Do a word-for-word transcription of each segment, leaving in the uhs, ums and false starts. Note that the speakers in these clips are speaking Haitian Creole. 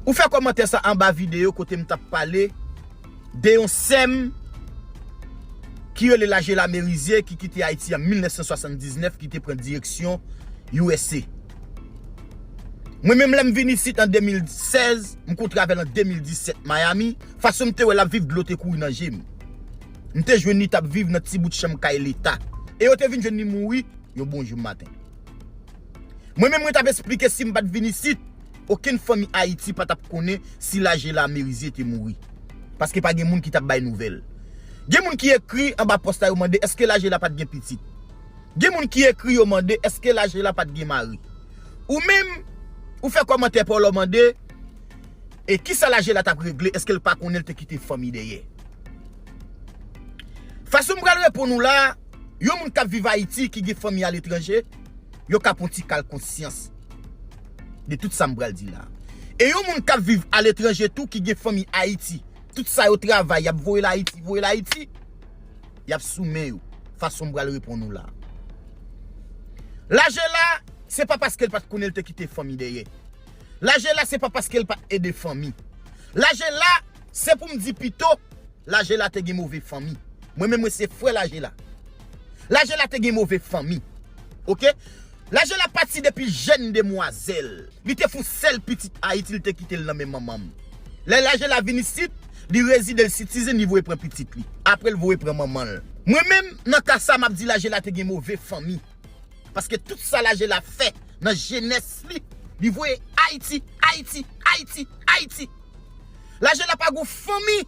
Ou fè kòmantè sa anba videyo kote m t ap pale de yon sè m ki rele Lajela Merizier ki kite Ayiti an mil nèf san swasanndiznèf, ki te pran direksyon U S A. Mwen menm, lè m vin isit an de mil sèz, m kontre avè l an de mil disèt Miami. Fason m te wè l ap viv, dlo te kouri nan je m. M te jwenn li t ap viv nan ti bout chanm kay leta. E yo te vin jwenn li mouri yon bon jou maten. Mwen menm, mwen t ap esplike, si m pa t vin isit, okenn fanmi Ayiti pa t ap konnen si Lajela Merizier te mouri. Paske pa gen moun ki t ap bay nouvèl. Gen moun ki ekri anba pòs la, yo mande èske Lajela pa t gen pitit. Gen moun ki ekri, yo mande èske Lajela pa t gen mari. Ou menm, ou fè kòmantè pa w la, w mande, e kisa Lajela t ap regle, èske l pa konnen l te kite fanmi dèyè? Fason m pral reponn ou la, yon moun k ap viv Ayiti ki gen fanmi aletranje, yo ka pran ti kal konsyans de tout sa m pral di la. E yon moun k ap viv aletranje tou ki gen fanmi Ayiti, tout sa yo travay, y ap voye l Ayiti, voye l Ayiti, y ap sou men yo. Fason m pral reponn ou la. Lajela, se pa paske l pa t konnen l te kite fanmi dèyè. Lajela, se pa paske l pa t ede fanmi. Lajela, se pou m di pito, Lajela te gen move fanmi. Mwen menm, mwen se frè Lajela. Lajela te gen move fanmi. Oke? Lajela pati depi jèn demwazèl. Li te fon sèl pitit Ayiti, li te kite l nan men manman m. Lè Lajela vin isit, li rezide, l sitizen, li voye pran pitit li. Apre, l voye pran manman l. Mwen menm, nan ka sa, m ap di Lajela te gen move fanmi. Paske tout sa Lajela fè nan jenès li, li voye Ayiti, Ayiti, Ayiti, Ayiti. Lajela pa gon fanmi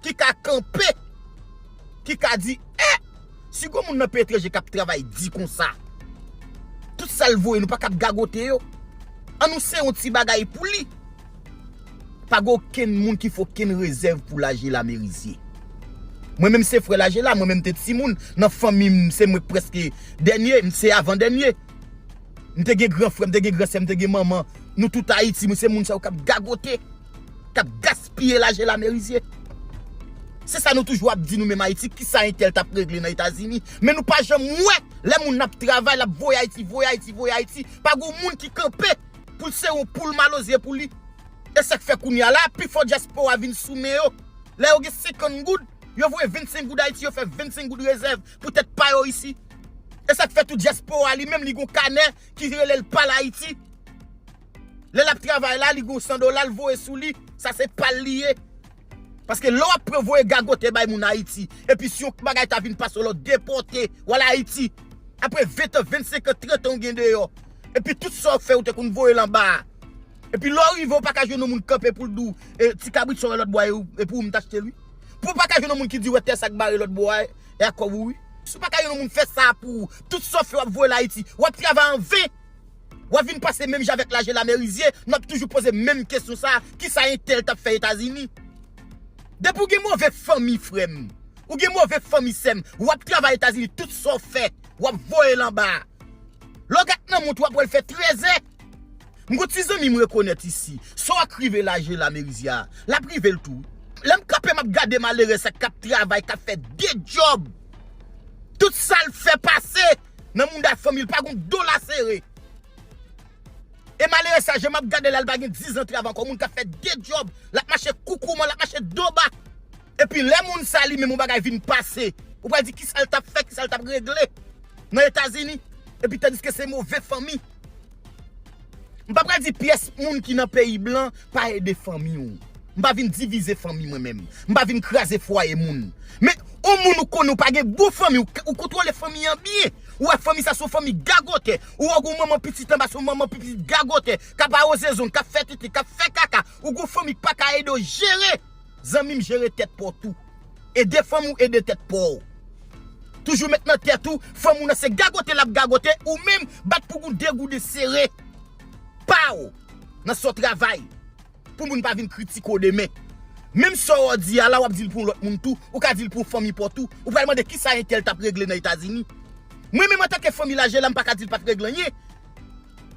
ki ka kanpe, ki ka di, eh, si gon moun nan peyi etranje k ap travay di konsa, tout sa l voye, nou pa ka ap gagote yo. An nou se yon ti bagay pou li. Pa gen okenn moun ki fè okenn rezèv pou Lajela Merizier. Mwen menm se frè Lajela, mwen menm te timoun, nan fanmi m, se mwen k prèske dènye, m se avan dènye. M te gen gran frè, m te gen gran sè, m te gen manman. Nou tout Ayiti, mwen se moun sa yo k ap gagote, k ap gaspiye Lajela Merizier. Se sa nou toujou ap di nou menm Ayiti, kisa entèl t ap regle nan Etazini. Men nou pa janm wè, lè moun ap travay, l ap voye Ayiti, voye Ayiti, voye Ayiti. Pa gen moun ki kanpe pou l se yon poul maloze pou li. E sa k fè kounye a la, pifò dyaspora vin sou men yo. Lè yo gen senkant goud, yo voye vennsenk goud Ayiti, yo fè vennsenk goud rezèv pou tèt pa yo isi. E sa k fè tou dyaspora li menm, li gon kanè ki rele l pal Ayiti. Lè l ap travay la, li gon san dola, l voye sou li, sa se pal li ye. Paske lè w ap pran voye gagote bay moun Ayiti, epi si yon bagay ta vin pase w la, w depòte, w al Ayiti. Apre ven tan, vennsenk an, trant an w gen deyò. Epi tout sa w fè, ou te konn voye l anba a. Epi lè w rive, ou pa ka jwenn yon moun kanpe pou l di w, e, ti kabrit sa w wè lòt bò a, e pou ou m t achte l, wi. Pou w pa ka jwenn yon moun ki di w wè tè sa k bare lòt bò a, e ak kòb ou, wi. Si w pa ka jwenn yon moun fè sa pou ou, tout sa w fè, w ap voye l Ayiti. W ap travay an ven. W ap vin pase menm jan avèk Lajela Merizier, n ap toujou poze menm kesyon sa a, kisa entèl t ap fè Etazini? Depi w gen move fanmi, frè m, ou gen move fanmi, sè m, w ap travay Etazini, tout sa w fè, w ap voye l anba a. Lè w gad nan mont, w ap wè l fè trèzè. M gon ti zanmi m rekonèt isi, sa w k rive Lajela Merizier a, l ap rive l tou. Lè m kanpe, m ap gade malerèz sa k ap travay, k ap fè de djòb. Tout sa l fè pase nan mouda fanmi l, pa gon dola sere. E malerèz sa, jan m ap gade la, l pa gen diz an travay ankò, moun k ap fè de djòb, l ap mache koukouman, l ap mache do ba. Epi lè moun sa li menm yon bagay vin pase, ou pral di kisa l t ap fè, kisa l t ap regle nan Etazini. Epi tandiske se move fanmi. M pa pral di pyès moun ki nan peyi blan pa ede fanmi w. M pa vin divize fanmi mwen menm. M pa vin kraze fwaye moun. Men, yon moun ou konnen ou pa gen bon fanmi, ou, ou kontwole fanmi an byen. Ou wè fanmi sa se yon fanmi gagotè. Ou wè gon manman pitit anba se yon manman pitit gagotè. K ap awoze zong, k ap fè tete, k ap fè kaka. Ou gon fanmi k pa ka ede w jere. Zanmi m, jere tèt pa w tou. Ede fanmi w, ede tèt pa w. Toujou met nan tèt ou, fanmi w nan se gagote l ap gagote, ou menm bat pou gon de gouden sere pa w nan sa w travay. Pou moun pa vin kritike w demen. Menm sa w di a la, w ap di l pou yon lòt moun tou, ou ka di l pou fanmi pa w tou. Ou pral mande kisa entèl t ap regle nan Etazini. Mwen menm antanke fanmi Lajela, m pa ka di l pa t regle anyen.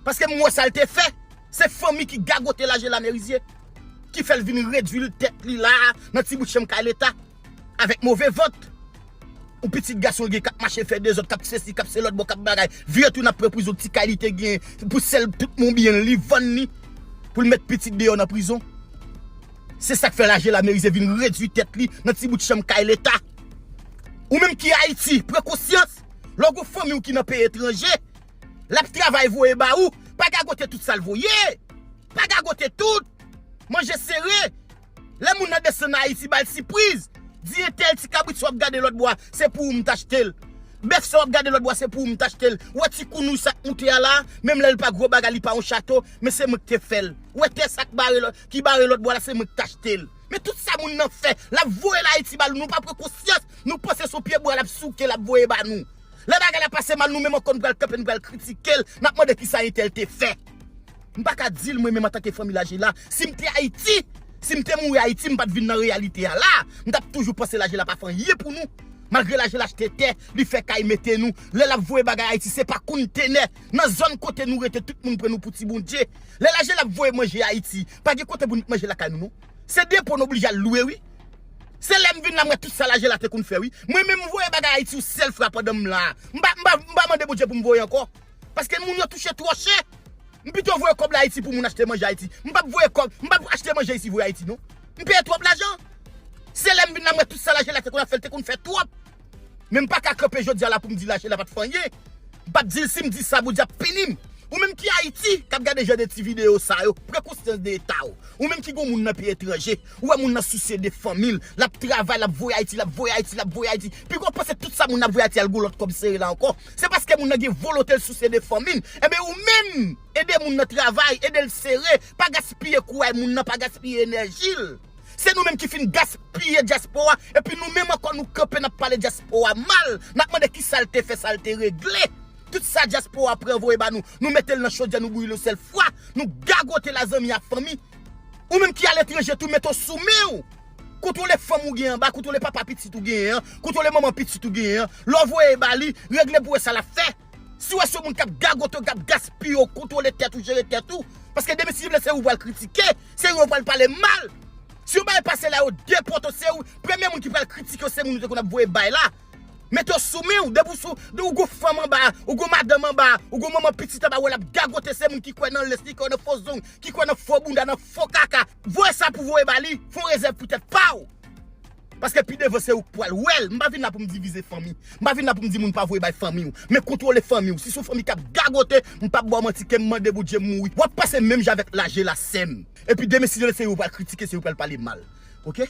Paske m wè sa l te fè. Se fanmi ki gagote Lajela Merizier, ki fè l vin redwi l tèt li la a, nan ti bout chanm kay leta, avèk move vant. Yon pitit gason l gen k ap mache fè dezòd, k ap sesi, k ap se lòt bò, k ap bagay. Vire tounen ap pran prizon ti kay li te gen pou sèl tout moun byen li vann li. pou l met pitit deyò nan prizon. Se sa k fè Lajela merize vin redui tèt li nan ti bout chanm kay leta. Ou menm ki Ayiti, pran konsyans. Lè w gon fanmi w ki nan peyi etranje, l ap travay voye ba ou, pa gagote tout sa l voye. Pa gagote tout. Manje sere. Lè moun nan desann Ayiti, ba l sipriz. Di entèl ti kabrit sa w ap gade lòt bò a, se pou ou m t achte l. Bèf sa w ap gade lòt bò a, se pou ou m t achte l. Ou wè ti kounouy sa k moute a la, menm lè l pa gwo bagay, li pa yon chato, men se mwen k te fè l. Ou wè tè sa k bare lòt, ki bare lòt bò a la, se mwen k t achte l. Men tout sa moun nan fè, l ap voye l Ayiti ba nou, nou pa pran konsyans, nou panse se yon pye bwa l ap souke, l ap voye ba nou. Lè bagay la pase mal, nou menm ankò nou pral kanpe, nou pral kritike l, n ap mande kisa entèl te fè. M pa ka di l mwen menm antanke fanmi Lajela, si m te Ayiti, si m te mouri Ayiti, m pa t vin nan reyalite a la, m t ap toujou panse Lajela pa fè anyen pou nou. Malgre Lajela achte tè, li fè kay mete nou, lè l ap voye bagay Ayiti, se pa kontenè. Nan zòn kote nou rete, tout moun pran nou pou ti bondye. Lè Lajela ap voye manje Ayiti, pa gen kote pou nou manje lakay nou non. Se depo nou oblije al lwe wi. Se lè m vin la m wè tout sa Lajela te konn fè wi. Mwen menm m voye bagay Ayiti yon sèl fwa pandan m la. M pa, m pa, m pa mande Bondye pou m voye ankò. Paske moun yo touche twò chè. M pito voye kòb la Ayiti pou moun achte manje Ayiti. M p ap voye kòb, m p ap achte manje isi voye Ayiti non. M peye twòp lajan. Se lè m vin la m wè tout sa Lajela te konn ap fè, l te konn fè twòp. Men m pa ka kanpe jodi a la pou m di Lajela pa t fè anyen. M p ap di l, si m di sa, Bondye ap pini m. Ou menm ki Ayiti, k ap gade jan de ti videyo sa yo, pran konsyans de eta w. Ou menm ki gon moun nan peyi etranje, ou wè moun nan sousye de fanmi l, l ap travay, l ap voye Ayiti, l ap voye Ayiti, l ap voye Ayiti. Piga w panse tout sa moun nan ap voye Ayiti al gon lòt kòb sere la ankò. Se paske moun nan gen volonte l sousye de fanmi l. Enben ou menm, ede moun nan travay, ede l sere, pa gaspiye kouray moun nan, pa gaspiye enèji l. Se nou menm ki fin gaspiye dyaspora, epi nou menm ankò nou kanpe n ap pale dyaspora mal, n ap mande kisa l te fè, sa l te regle. Tout sa dyaspora pran voye ba nou, nou mete l nan chodyè, nou bouyi l yon sèl fwa, nou gagote lazanmi ak fanmi. Ou menm ki aletranje tou, mete w sou men w. Kontwole fanm ou gen anba, kontwole papa pitit ou genyen an, kontwole manman pitit ou genyen an. Lè w voye ba li, regle pou wè sa l ap fè. Si w wè se yon moun k ap gagote w, k ap gaspiye w, kontwole tèt ou, jere tèt ou. Paske demen si Dye vle se ou pral kritike, se ou yo pral pale mal. Si yon bagay pase la yo depòte w, se ou, premye moun ki pral kritike w se moun ou te konn ap voye bay la. Mete w sou men w, depi w sou, de ou gon fanm anba, ou gon madanm anba, ou gon manman pitit anba, ou wè l ap gagote se moun ki kwè nan lens, ki kwè nan fo zong, ki kwè nan fo bounda, nan fo kaka. Voye sa pou voye ba li, fè yon rezèv pou tèt pa w. Paske pi devan se ou k pral wè l. M pa vin la pou m divize fanmi. M pa vin la pou m di moun pa voye bay fanmi w. Men kontwole fanmi w. Si se yon fanmi k ap gagote, m p ap ba w manti ke m mande Bondye m mouri. W ap pase menm jan avèk Lajela sè m. Epi demen si Dye vle se ou pral kritike, se ou pral pale mal. Oke?